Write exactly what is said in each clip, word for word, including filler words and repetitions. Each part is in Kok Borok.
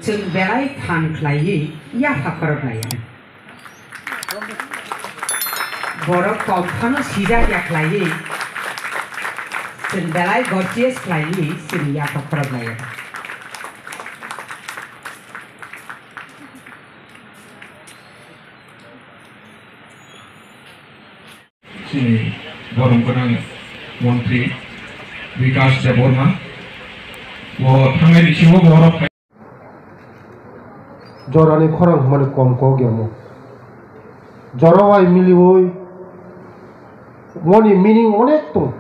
Chwng belai phan khlaiwi yapha khorok laiya. Borok kok phano sijak ya khlaiwi. Chwng belai gorchies khlaiwi chwng yapha khorok laiya. Chini borom gwnang montri Bikash Debbarma. Bo thangnai bisingo borok Jorani khorang hwnmani kom kok yamo. Jora bai miliwi moni meaning onek tong.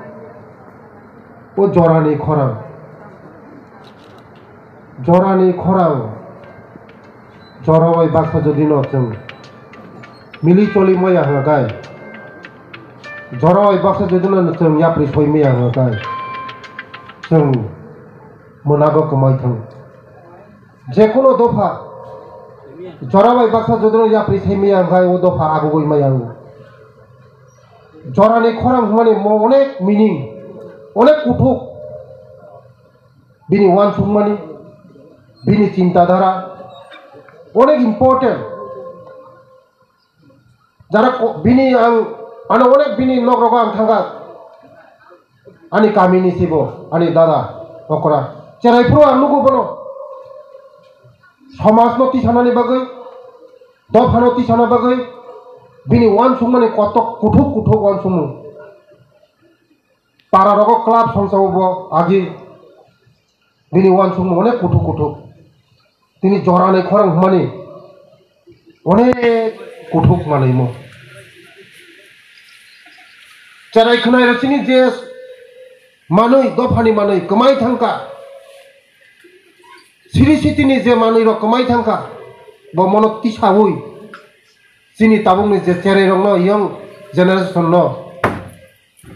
O jorani khorang. Jorani khorang. Jora bai baksa jodi no chwng mili choli maya hwnkha kai. Jora bai baksa jodi no chwng yapri soi maya hwnkha kai. Chwng mwnago kwmai thang. Jekunu dopha jora bai baksa jodi no yapri soi maya hwnkha kai o dopha agugwi maya hwnkha. Jorani khorang hwnmani mo onek meaning, onek kuthuk. Bini uansukmani, bini chintadhara, onek important. Jara ko-, bini ang, ano onek bini nok rogo ang thangkha. Ani kamini sibo, ani dada, okra. Cherai phuru ang nugo bono. Somajno tisanani bagwi, dophano tisana bagwi, bini uansukmani kotok kuthuk kuthuk uansukmung. Para rogo club songsa bo agi bini uansukmung onek kuthuk kuthuk. Tini jorani khorang hwnmani onek kuthuk manwi mo. Cherai khwnai rok chini je manwi, dophani manwi kwmai thangkha. Siri sitini je manwi rok kwmai thangkha. Bo mono tisawi chini tabukni je cherai rokno, young generation no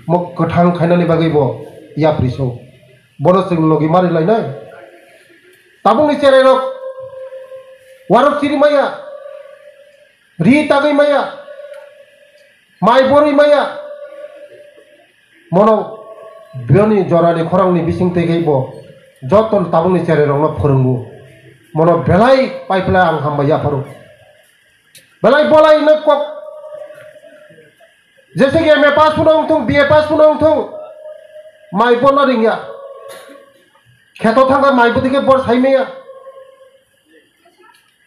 mo kwthang khainani bagwi bo yapri so. Bono chwng logi mari lainai. Tabukni cherai rok warok chiri maya, ri tagwi maya, mai borwi maya. Mono bini jorani khorangni bising twi khe bo joto tabukni cherai rokno phwrwngo. Mono belai pai phlai ang hambai yapharo. Belai bolai no kok. Jese ki M A pass phano wngthung, B A pass phano wngthung. Mai bono ringya. Kheto thangkha mai bwtwi khe bor saimaya.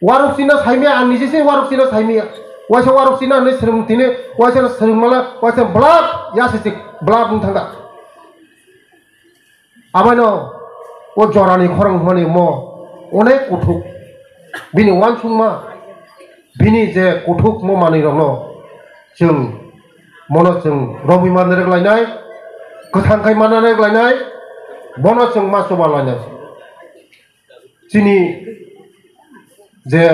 Warok china saimaya, ang niji se warok china saimaya. Waisa warok china hinwi swrwng tini, waisa swrwng mala, waisa blap, ya se chik blap wng thangkha. Abono o jorani khorang hwnmani mo onek kuthuk. Bini uansukma, bini je kuthuk mo manwi rokno chwng mono chwng romwi manna rwk lainai, kwthang khai manna rwk lainai, bono chwng ma chuba lainai. Chini je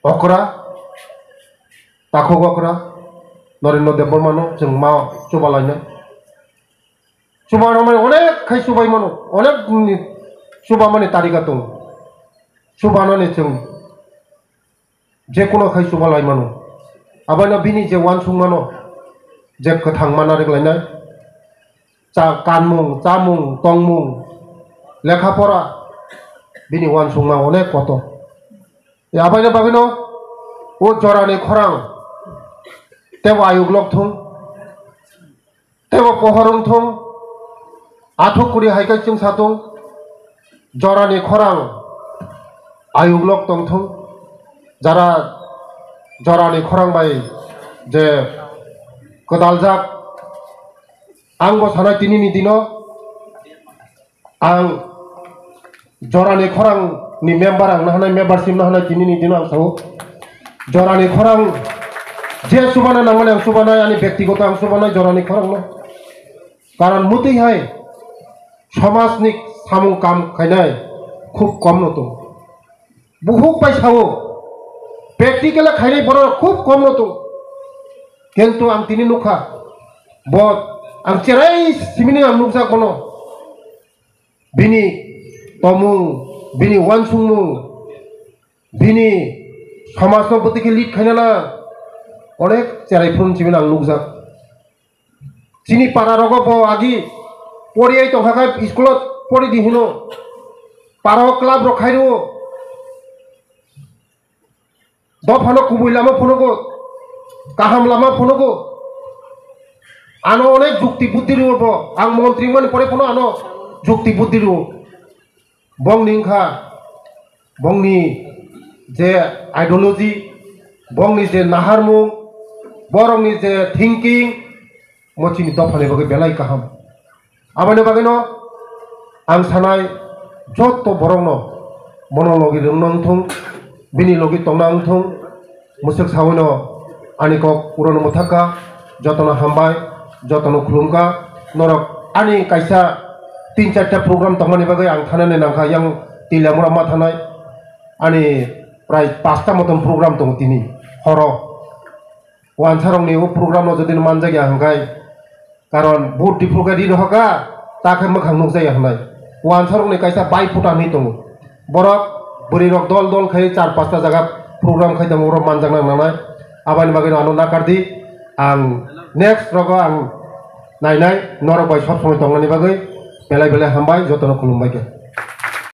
okra, takhuk okra, Narendra Debbarmano chwng ma chuba lainai. Chuba rwmani onek khai chubai mano, onek ni chuba mani tarika tongo. Chuba nani chwng jekunu khai chuba lai mano. Abono bini je uansukmano, je kwthang mana rwk lainai, cha-, kanmung, chamung, tongmung, lekha pora, bini uansukma onek kotor. Abono bagwino o jorani khorang tebo ayuk lok thung. Tebo pohor wng thung, athuk kuri hai khe chwngsa thung, jorani khorang ayuk lok tong thung, jara jorani khorang bai je kwdaljak, ang bo sanai tini ni dino, ang jorani khorang ni member ang nahanai, membership nahanai tini ni dino ang sao. Jorani khorang je chubana nangmani ang chubanai, ani bektigoto ang chubanai jorani khorang no. Karon mutwi hai somaj ni samung kam khainai khub kom no tong. Buhuk bai sao, practical khainai borok khub kom no tong. Kintu ang tini nukha, bo ang cherai simini ang nukjak bono. Bini tomung, bini uansukmung, bini somajno bwtwi khe lead khainana onek cherai phuru simini ang nukjak. Chini para rogo bo agi poriwi tongkha khe school o pori di hino. Para o club rok khai rwo. Dophano kubui lama phunugo, kaham lama phunugo. Ano onek jukti buddhi rwo bo. Ang montri mani pore phano ano jukti buddhi rwo. Bongni wngkha, bongni je ideology, bongni je naharmung, borokni je thinking, mo chini dophani bagwi belai kaham. Aboni bagwino ang sanai, jotto borokno bono logi rwngna wngthung, bini logi tongna wngthung, mwswk sawino ani kok urono mwthakka, jotono hambai, jotono khulumkha. Norok ani kaisa tin charta program tongmani bagwi ang thanani nangkha, yang Tilamura ma thanai ani prai pasta moton program tongo tini horo. Wansarokni o program no jodi manjakya hwnkhe, karon vote diphuru khe ri rohorkha, ta khe mwkhang nukjakya hwnwi. Wansarokni kaisa bai phuta hwnwi tongo. Borok bwrwirok dol dol khai char pasta jaga program khai tongo, borok manjakna nangnai. Aboni bagwi ano nakardi, ang next rogo ang nainai, norok bai sob somoi tongnani bagwi belai belai hambai, jotono khulumbai khe.